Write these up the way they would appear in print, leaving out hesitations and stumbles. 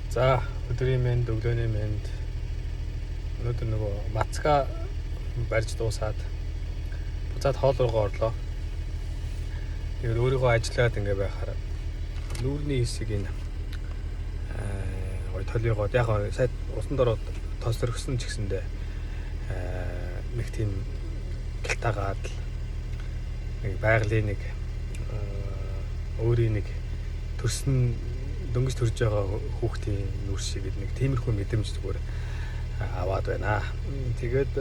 За, өдрийн мэнд, өглөөний мэнд. Өнөөдөр нөгөө мацгаа барьж дуусаад буцаад хоол руугаа орлоо. Тэгээд өөрийгөө ажиллаад ингээ байхаар нүүрний хэсэг энэ гой толигоод яг сая усанд ороод тос төрсөн ч гэсэндээ нэг тийм галтаагаад л нэг байгалийн нэг өөрийн нэг төрсөн дөнгөж төрж байгаа хүүхдийн нүр шиг нэг тиймэрхүү мэдрэмж зүгээр аваад байна. Тэгээд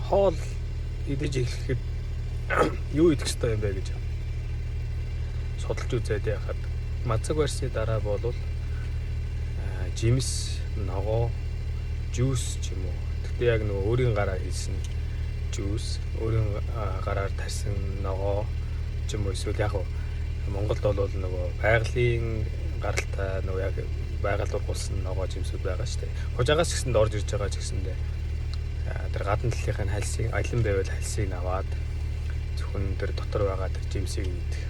хоол идэж эхлэхэд юу идэх ёстой юм бэ гэж судалж үзээд яхад мацаг барьсны дараа болвол жимс, ногоо, juice ч юм уу. Гэхдээ яг нөгөө өөрийн гараар хийсэн juice, өөрийн гараар тарьсан ногоо ч юм уу, эсвэл яг Монголд бол нөгөө байгалийн гаралтай нөгөө яг байгальд ургуулсан ногоо жимсүүд байгаа шүү дээ. Хужаагаас ч гэсэнд орж ирж байгаа ч гэсэндээ тэр гадна талынхын хальсыг, алин байвал хальсыг аваад зөвхөн тэр дотор байгаа тэр жимсийг идэх.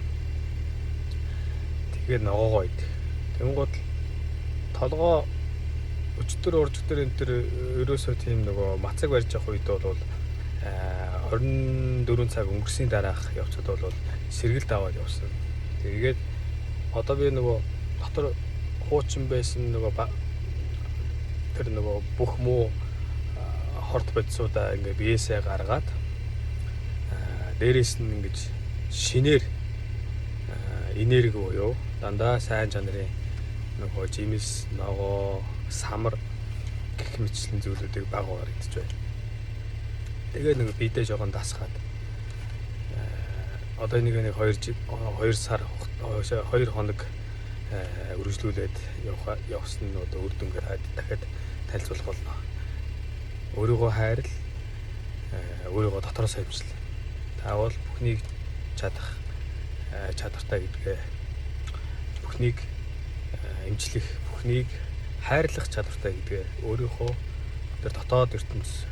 Тэгээд ногоогоо идэх. Тэнгууд толгоо өчтөр уржтөр энэ төр ерөөсөө тийм нөгөө мацаг барьж явах үед бол 24 цаг өнгөрсний дараах явцад бол сэргэлт аваад явсан. Тэгээд одоо би нөгөө дотор хуучин байсан нөгөө тэр нөгөө бүх муу хорт бодисуудаа ингээ биесээ гаргаад дээрээс нь ингэж шинээр энерги буюу дандаа сайн чанарын нөгөө жимс, ногоо, самар гэх мэтчлэн зүйлүүдийг баг багаар идэж байна. Тэгээ нөгөө биедээ жоохон дасгаад одоо нэг 2 сар 2 хоног үргэлжлүүлээд явсан нь одоо үр дүнгээ дахиад танилцуулах болно. Өөрийгөө хайрл, өөрийгөө дотроос хэмжил. Та бол бүхнийг чадах чадвартай гэдгээ, бүхнийг эмчлэх, бүхнийг хайрлах чадвартай гэдгээ өөрийнхөө тэр дотоод ертөнц,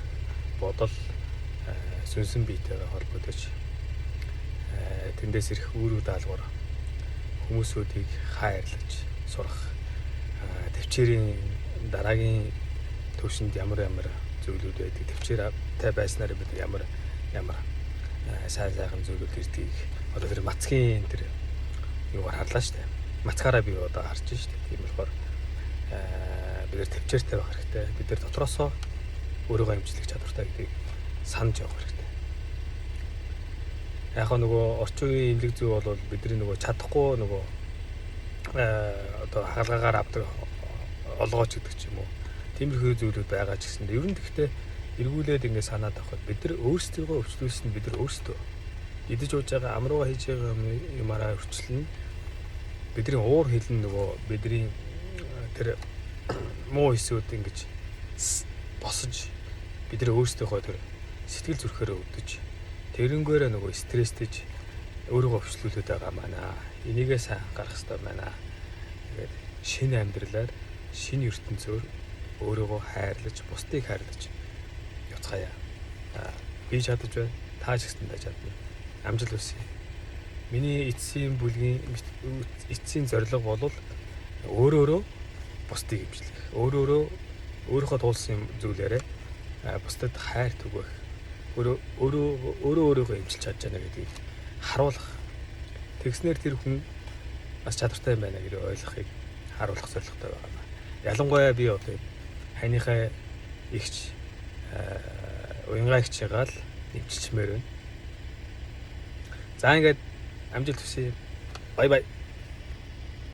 бодол, сүнсэн биетэйгээ холбогдож тэндээс ирэх үүрэг даалгавар хүмүүсүүдийг хайрлаж сурах, төвчээрийн дараагийн төвшөнд ямар ямар зүйлүүд байдаг, төвчээртэй байснаар бид ямар ямар сайн сайхан зүйлүүд ирдгийг одоо тэр мацгийн тэр юугаар харлаа штэ. Мацгаараа би одоо харж штэ. Тийм болохоор бид нар төвчээртэй байх хэрэгтэй. Бид нар дотроосоо өөрийгөө эмчлэх чадвартай гэдгийг санаж явах хэрэгтэй. Яг нөгөө орчин үеийн эмнэлэг зүй бол бидний нөгөө чадахгүй нөгөө одоо хагалгаагаар авдаг олгооч гэдэг ч юм уу. Тиймэрхүү зүйлүүд байгаа ч гэсэндээ ер нь тэгтээ эргүүлээд ингэ санаад авахад бид нар өөрсдийгөө өвчлүүлсэн, бид нар өөрсдөө идэж ууж байгаа, амрууга хийж байгаа юмараа өвчлөн, бидний уур хилэн нөгөө бидний тэр муу эсүүд ингэж босож бидний өөрсдийнхөө тэр сэтгэл зүрхээрээ өвдөж тэрнгээрээ нөгөө стресстэж өөрийгөө өвчлүүлээд байгаа манаа. Энийгээ сайн анхаарах хэрэгтэй байна. Тэгээд шинэ амьдралаар, шинэ ертөнцөөр өөрийгөө хайрлаж, бусдыг хайрлаж явцгаая. Би чадаж байна. Та ч гэсэндээ чадна. Амжилт хүсье. Миний эцсийн бүлгийн эцсийн зорилго бол өөрөөрөө бусдыг эмчлэх. Өөрөөрөө өөрийнхөө туулсан зүйлээрээ бусдад хайр түгээх. Өөрөө өөрийгөө эмчилж чадж байна гэдгийг харуулах. Тэгснээр тэр хүн бас чадвартай юм байна гэдгийг ойлгохыг харуулах зорилготой байгаа. Ялангуяа би одоо ханыхаа ихч уянгаа ихчээгаа л эмчилчмээр байна. За ингээд амжилт хүсье. Bye bye.